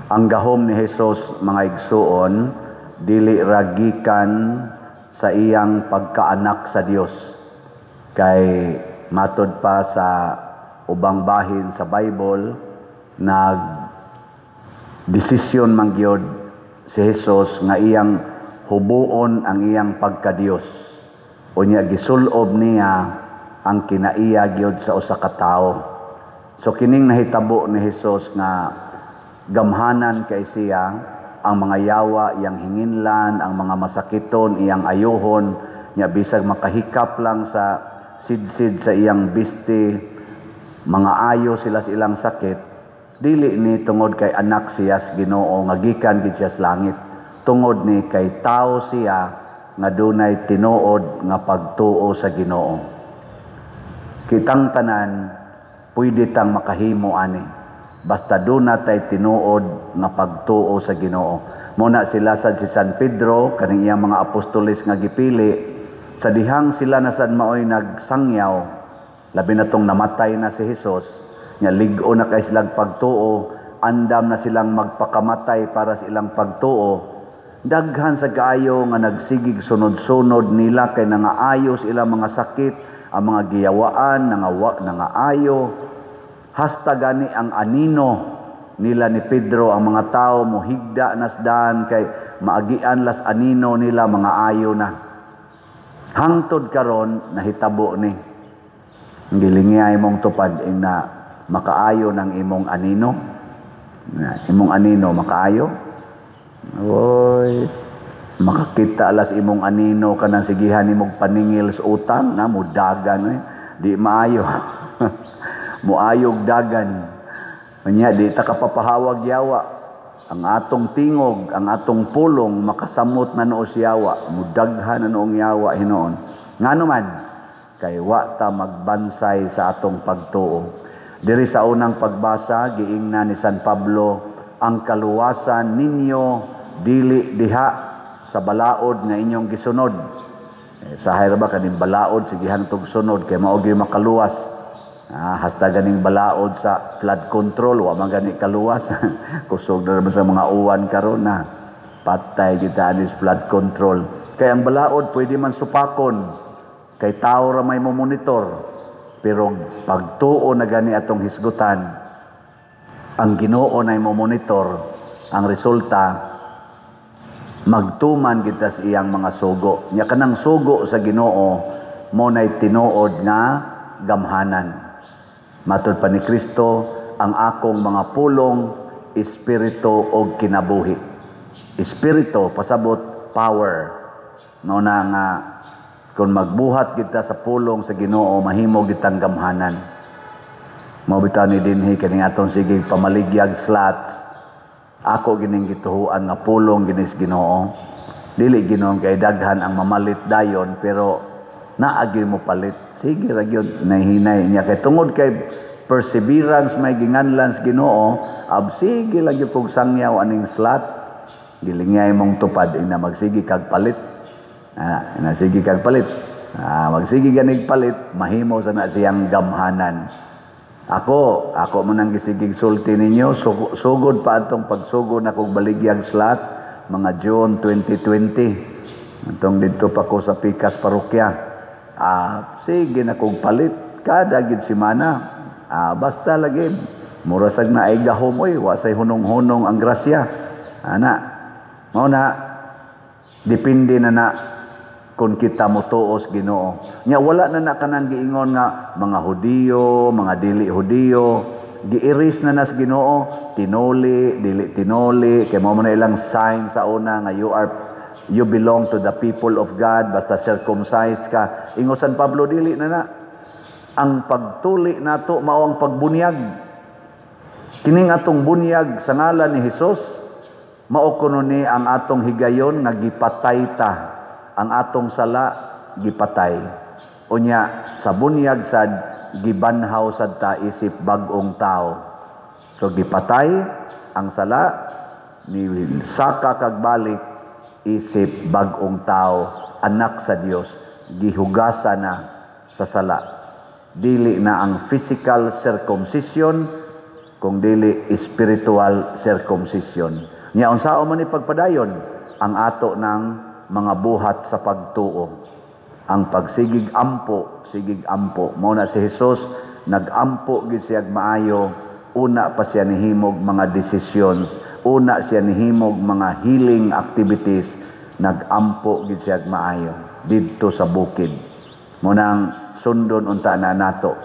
Ang gahom ni Jesus, mga igsuon, dili ra gikan sa iyang pagkaanak sa Dios. Kay matod pa sa ubang bahin sa Bible, nag desisyon man gyud si Jesus nga iyang hubuon ang iyang pagkadiyos. Unya gisulob niya ang kinaiya gyud sa usa ka tawo. So kining nahitabo ni Jesus nga gamhanan kay siya, ang mga yawa iyang hinginlan, ang mga masakiton iyang ayuhon, nya bisag makahikap lang sa sidsid sa iyang bisti, mga ayo sila sa ilang sakit, dili ni tungod kay anak siya sa Ginoo nga gikan gid siya sa langit. Tungod ni kay tao siya nga dunay tinuod nga pagtuo sa Ginoo. Kitang tanan pwede tang makahimo ani basta duna tay tinuod nga pagtuo sa Ginoo. Muna sila sad si San Pedro kaning iyang mga apostoles nga gipili, sa dihang sila na sad maoy nagsangyaw, labi na tong namatay na si Hesus, nya lig-o na kay silang pagtuo, andam na silang magpakamatay para sa ilang pagtuo. Daghan sa kaayo nga nagsigig sunod-sunod nila kay nangaayos ilang mga sakit, ang mga giyawaan nangawa nangaayo, hasta gani ang anino nila ni Pedro, ang mga tao mohigda nasdan kay maagian las anino nila, mga ayo na. Hangtod karon nahitabo ni. Gilingay mong tupad ing na makaayo ng imong anino. Na, imong anino makaayo. Oy, makakita alas imong anino kanang sigihan nimong paningil sa utang na mudagan eh. Di maayo. Muayog dagan. Unya di ta kapapahawag yawa. Ang atong tingog, ang atong pulong makasamot na noos yawa, mudaghan na noong yawa hinoon. Ngano man kay wa ta magbansay sa atong pagtuo. Diri sa unang pagbasa, giingna ni San Pablo, ang kaluwasan ninyo dili diha sa balaod nga inyong gisunod. Eh, sa ba kaning balaod sigihan tog sunod kay mao gyud makaluwas. Hasta ganing balaod sa flood control wa man gani kaluwas. Kusog na naman sa mga uwan karon na patay kita anis flood control. Kay ang balaod pwede man supakon kay tao ra may mo-monitor. Pero pagtuo na gani atong hisgutan, ang Ginoo na mo-monitor, ang resulta magtuman kita sa iyang mga sugo. Nya kanang sugo sa Ginoo mo nay tinuod nga gamhanan. Matod pa ni Kristo, ang akong mga pulong espiritu og kinabuhi. Espiritu pasabot power. No na nga kung magbuhat kita sa pulong sa Ginoo, mahimo kitang gamhanan. Mao bitaw ni dinhi kaning atong sige pamaligyag slots. Ako gining gituhuan nga pulong ginis Ginoo. Dili Ginoo kay daghan ang mamalit dayon, pero naagi mo palit. Sige ra gyud nahinay niya kay tungod kay perseverance may ginganlan sa Ginoo, ab sige lagi kog sangyaw aning slot. Gilingay mong tupad ina magsige kag palit. Ina sige kag palit. Magsige ganig palit, mahimo sa na siyang gamhanan. Ako man ang gisigig sulti ninyo, sugod pa atong pagsugod na kog baligyag slot, mga June 2020. Atong didto pa ko sa Pikas Parokya. Sige na kog palit kada gid semana. Basta lagi mura sag naay gahom oy, wa say hunong-hunong ang grasya. Ana, mao na depende na na kung kita motuos Ginoo. Nya wala na na kanang giingon nga mga Hudiyo, mga dili Hudiyo, giiris na nas Ginoo, tinuli, dili tinuli, kay mao man na ilang sign sa una nga you belong to the people of God basta circumcised ka. Ingon San Pablo, dili na na. Ang pagtuli nato mao ang pagbunyag. Kining atong bunyag sa ngalan ni Hesus, mao kuno ni ang atong higayon nga gipatay ta. Ang atong sala gipatay. Unya sa bunyag sad gibanhaw sad ta isip bag-ong tao. So gipatay ang sala ni saka kag balik isip bag-ong tao, anak sa Dios, gihugasa na sa sala. Dili na ang physical circumcision Kung dili spiritual circumcision. Nya unsaon man ni pagpadayon ang ato ng mga buhat sa pagtuo? Ang pagsigig ampo, sigig ampo. Mao na si Jesus, nagampo gid siya maayo, una pa siya nihimog mga decisions, una siya nihimog mga healing activities, nagampo gid siya maayo didto sa bukid. Mao nang sundon unta na nato.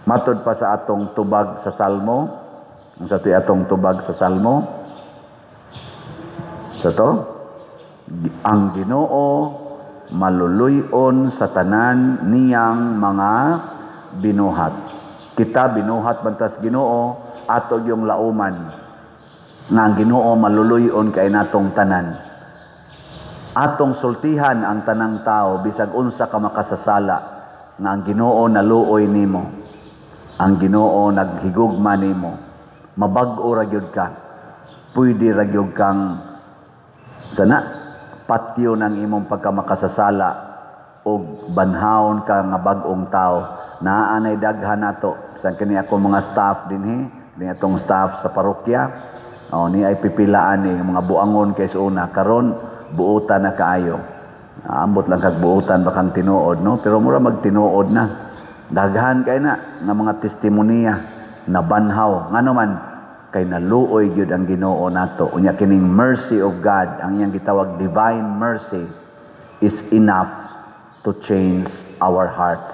Matod pa sa atong tubag sa Salmo, unsa to'y atong tubag sa Salmo? Sa to, ang Ginoo maluluyon sa tanan niyang mga binuhat. Kita binuhat man tas Ginoo, ato yung lauman nga ang Ginoo maluluyon kay natong tanan. Atong sultihan ang tanang tao, bisag unsa ka makasasala, nga ang Ginoo naluoy nimo. Ang Ginoo naghigugma nimo. Mabag-o ra gyud ka. Pwede ra gyud kang sana patyo ng imong pagkamakasasala og banhawon ka nga bag-ong tao. Naa nay daghan nato sa kini ako mga staff dinhi, ni atong staff sa parokya. Oh, ni ay pipilaan ni mga buangon kay sa una, karon buutan na kaayo. Ambot lang kag buutan bakang tinuod, no? Pero mura magtinuod na. Daghan kay na nga mga testimonya na banhaw. Ngano man? Kay naluoy gyud ang Ginoo nato. Unya kining mercy of God, ang iyang gitawag divine mercy, is enough to change our hearts,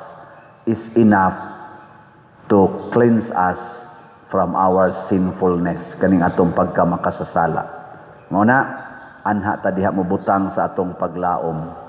is enough to cleanse us from our sinfulness, kaning atong pagkamakasasala. Mao na anha ta diha mo butang sa atong paglaom.